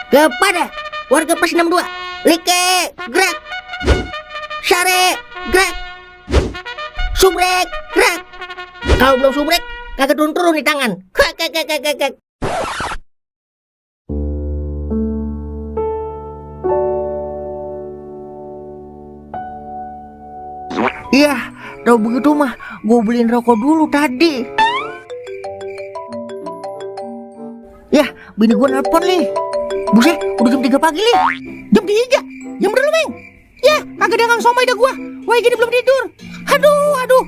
kepada warga Pos 62, Like, gerak. Share, gerak. Subrek, gerak. Kalau belum subrek, kagak turun-turun di tangan. Kek. Iya, tahu begitu mah, gue beliin rokok dulu tadi. Ya, bini gue nelpon li. Buset, udah jam 3 pagi li. Jam 3? Jam berapa, Meng? Ya, kagak dagang somai dah gua. Wah, gini belum tidur. Aduh.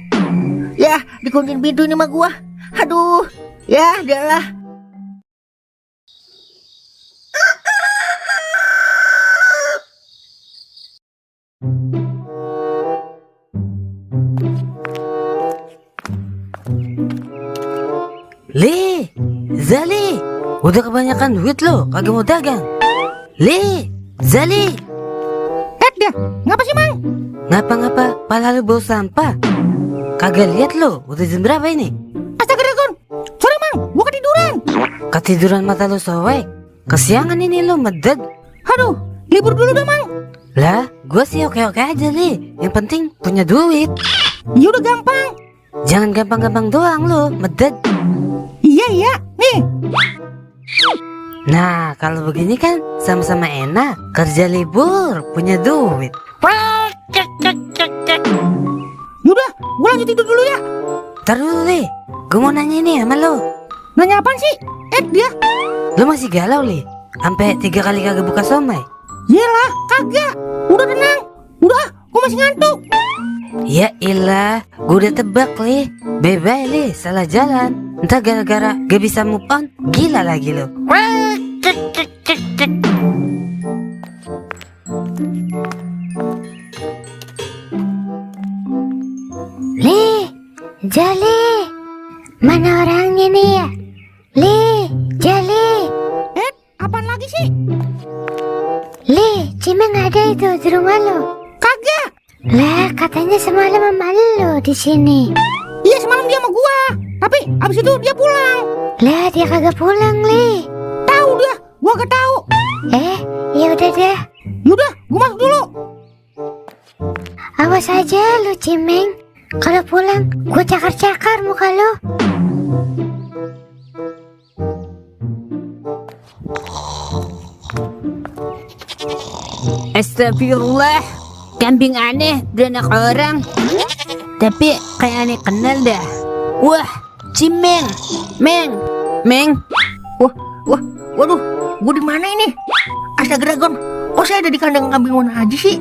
Ya, dikunciin pintu ini mah gua. Aduh. Ya, adalah. Le, Zali, udah kebanyakan duit lo, kagak mau dagang. Le, Zali. Dia, ngapa sih, Mang? Ngapa-ngapa, pala lu bau sampah. Kagak lihat lo, udah jam berapa ini? Astaga, Dragon. Sorry, Mang, gua ketiduran. Ketiduran mata lu sowek. Kesiangan ini lo medek. Aduh, libur dulu dah, Mang. Lah, gua sih oke-oke aja, Le. Yang penting punya duit. Ya udah gampang. Jangan gampang-gampang doang lo, medek. Iya, nih. Nah, kalau begini kan sama-sama enak. Kerja libur, punya duit. Yaudah, gua lanjut tidur dulu ya. Ntar dulu, Le. Gue mau nanya nih sama lo. Nanya apaan sih? Dia. Lo masih galau, Le? Sampai 3 kali kagak buka somai? Yelah, kagak. Udah tenang. Udah, gua masih ngantuk. Ya ilah, gue udah tebak, Le. Bye-bye, Le. Salah jalan. Entah gara-gara gak bisa move on. Gila lagi lo. Le, Jali, mana orangnya nih ya? Le, Jali. Apaan lagi sih? Le, Cimeng ada itu di rumah lo? Kagak. Lah, katanya semalam sama lo di sini. Iya, semalam dia sama gua. Tapi abis itu dia pulang. Lah, dia kagak pulang, Le. Tahu dia, gua gak tahu. Ya udah deh. Yaudah, gua masuk dulu. Awas aja lo, Cimeng. Kalau pulang, gua cakar-cakar muka lo. Astagfirullah. Kambing aneh beranak orang. Tapi kayak aneh kenal dah. Wah, Cimeng. Meng. Waduh, gua di mana ini? Astaga, Dragon. Kok saya ada di kandang kambing mana aja sih?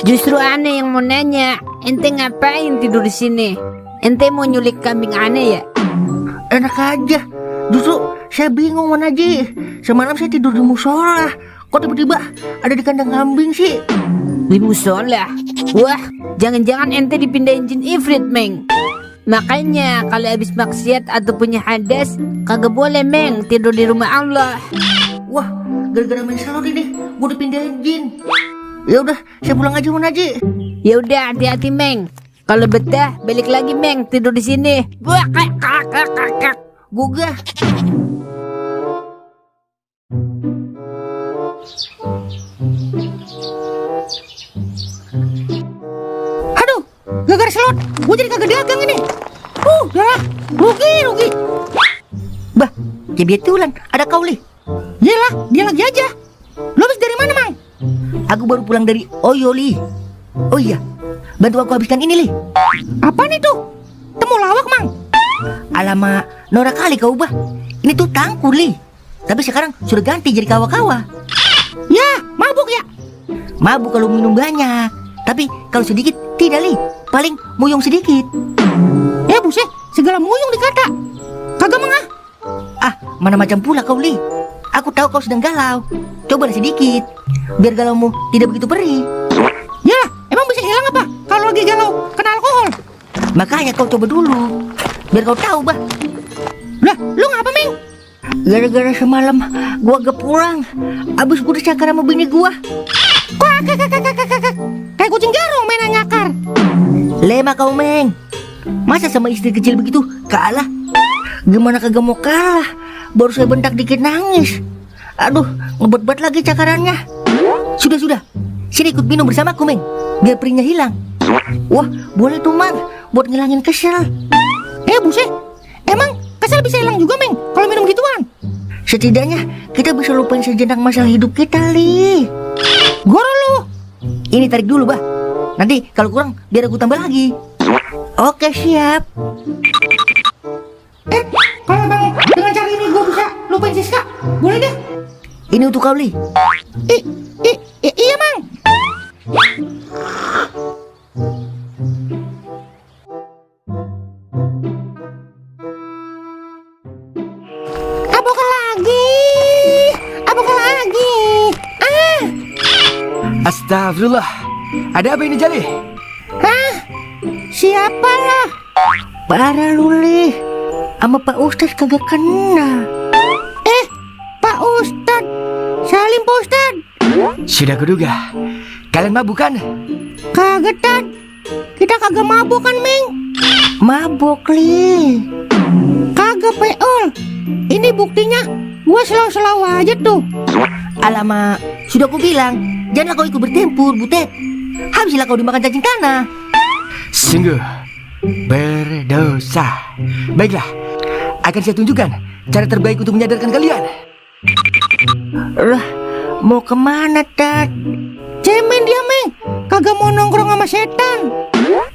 Justru aneh yang mau nanya. Ente ngapain tidur di sini? Ente mau nyulik kambing aneh ya? Enak aja. Justru saya bingung mana aja. Semalam saya tidur di musola. Kok tiba-tiba ada di kandang kambing sih? Di musola? Wah, jangan-jangan ente dipindahin jin ifrit, Meng. Makanya kalau habis maksiat atau punya hadas, kagak boleh, Meng, tidur di rumah Allah. Wah, gara-gara main salon ini, gua dipindahin jin. Ya udah, saya pulang aja mana aja. Ya udah, hati-hati, Meng. Kalau betah, balik lagi, Meng, tidur di sini. Wah, kak. Gugah. Aduh, gara-gara slot, gua jadi kagak dagang ini. Udah, rugi. Bah, kebetulan ada kau li. Yelah, dia lagi aja. Lo habis dari mana, Mang? Aku baru pulang dari Oyoli. Oh iya, bantu aku habiskan ini li. Apaan itu? Temu lawak, Mang. Alamak, norak kali kau, Bah. Ini tuh tangku li. Tapi sekarang sudah ganti jadi kawa-kawa. Ya, mabuk ya? Mabuk kalau minum banyak. Tapi kalau sedikit tidak li. Paling muyung sedikit. Buset, segala muyung dikata. Kagak mengah. Mana macam pula kau li. Aku tahu kau sedang galau. Coba sedikit, biar galaumu tidak begitu perih. Ya, emang bisa hilang apa kalau lagi galau kena alkohol? Makanya kau coba dulu, biar kau tahu, Bah. Lah, lu ngapa, Meng? Gara-gara semalam gua gak pulang. Abis gua dicakar sama bini gua. Kayak kucing garong main nyakar. Lema kau, Meng. Masa sama istri kecil begitu kalah? Gimana kagak mau kalah? Baru saya bentak dikit nangis. Aduh, ngebet-bet lagi cakarannya. Sudah. Sini ikut minum bersamaku, Meng. Biar perihnya hilang. Wah, boleh tuh, Mar. Buat ngilangin kesel. Buset. Emang kesel bisa hilang juga, Meng, kalau minum gituan? Setidaknya kita bisa lupain sejenak masalah hidup kita, Li. Goro lu. Ini tarik dulu, Bah. Nanti kalau kurang biar aku tambah lagi. Oke, siap. Kalau memang dengan cara ini gue bisa lupain Siska, boleh deh. Ini untuk kau, Li. Iya, Mang. Apakah lagi? Astagfirullah. Ada apa ini, Jali? Siapalah? Parah lu, Li. Sama Pak Ustadz kagak kenal. Pak Ustadz. Salim, Pak Ustadz. Sudah kuduga. Kalian mabuk kan? Kagak, Tad. Kita kagak mabuk kan, Meng? Mabuk, Li. Kagak, Peol. Ini buktinya gua selalu aja tuh. Alamak, sudah aku bilang, janganlah kau ikut bertempur, Butet. Habislah kau dimakan cacing tanah. Sungguh berdosa. Baiklah, akan saya tunjukkan cara terbaik untuk menyadarkan kalian. Mau kemana, Tad? Cemen dia, Meng. Kagak mau nongkrong sama setan.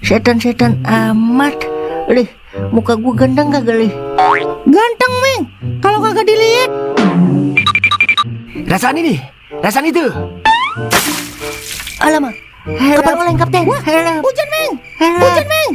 Setan amat. Lih, muka gua ganteng kagak, Lih? Ganteng, Meng. Kalau kagak dilihat. Rasaan ini, rasaan itu. Alamak. Kapal oleng, Kapten. Hujan, Meng. Hujan, Meng.